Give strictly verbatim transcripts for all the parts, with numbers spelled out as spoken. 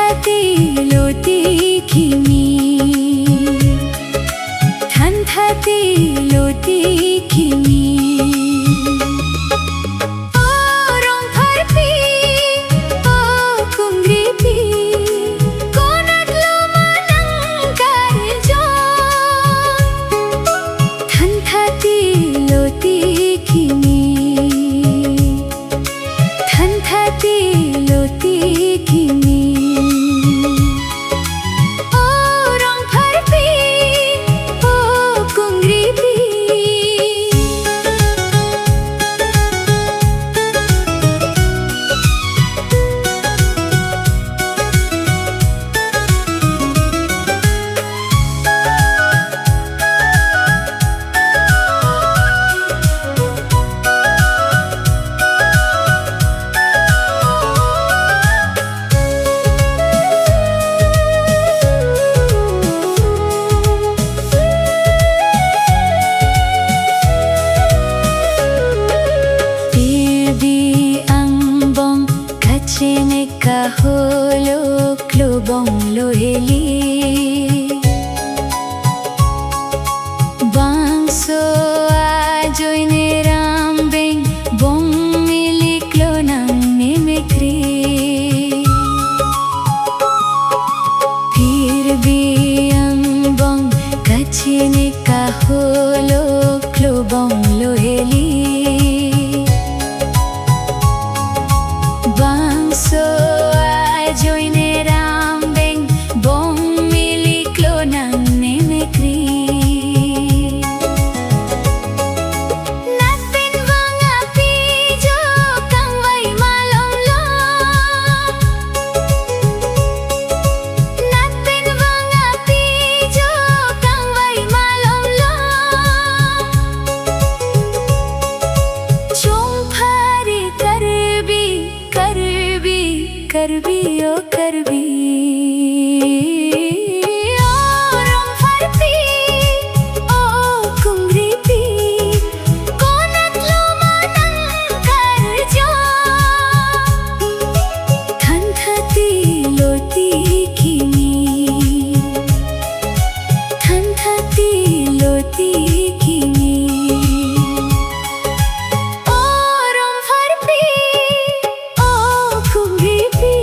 Thantha ti lo ti kimi. Thantha ti lo ti kimi. O rongpharpi, o kungripi, konatlo ma nang karjo. Thantha ti lo ti kimi. Thantha ti lo ti kimi. O rongpharpi, o kungripi. Pirbi angbong kachenek kaholo klobong lo heli. Bangso ajoine rambeng bong milik lo nang mimikri. Pirbi angbong kachenek kaholo klobong lo heli. Bangso ajoine rambeng bong milik lo nang mimikri. Nat pen bang api jo kangvai malomlo. Nat pen bang api jo kangvai malomlo. Chongphari Karbi, Karbi, Karbi, o Karbi. O rongpharpi, o kungripi, konatlo ma nang karjo. Thantha ti lo ti kimi. Thantha ti lo ti kimi. O rongpharpi, o kungripi.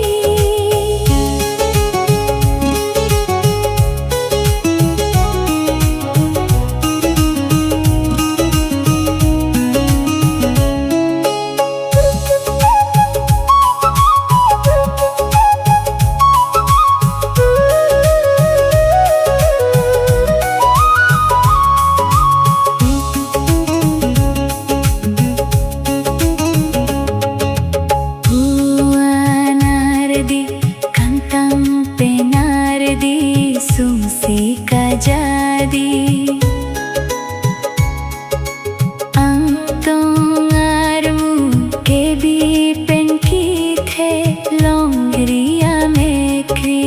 Puan ardi, kangtang pen ardi, sungsi kajadi. Angtong armu kebi pen kethe longri amekri.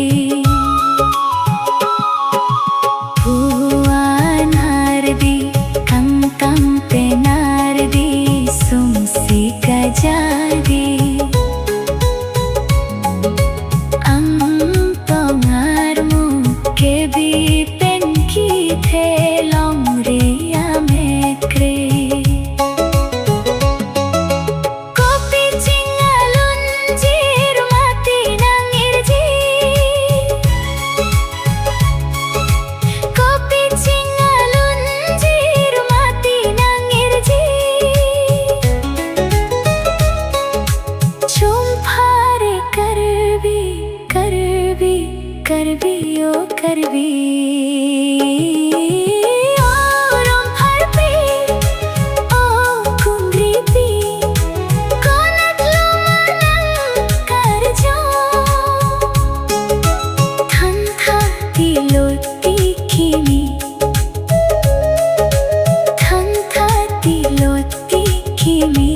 Puan ardi, kangtang pen ardi, sungsi kajadi. Angtong armu kebi pen kethe longri amekri. Kopi chingalunjir mati nangirji. Kopi chingalunjir mati nangirji. Chongphari Karbi, Karbi, Karbi, o Karbi. O rongpharpi, o kungripi, konatlo ma nang karjo. Thantha ti lo ti kimi. Thantha ti lo ti kimi.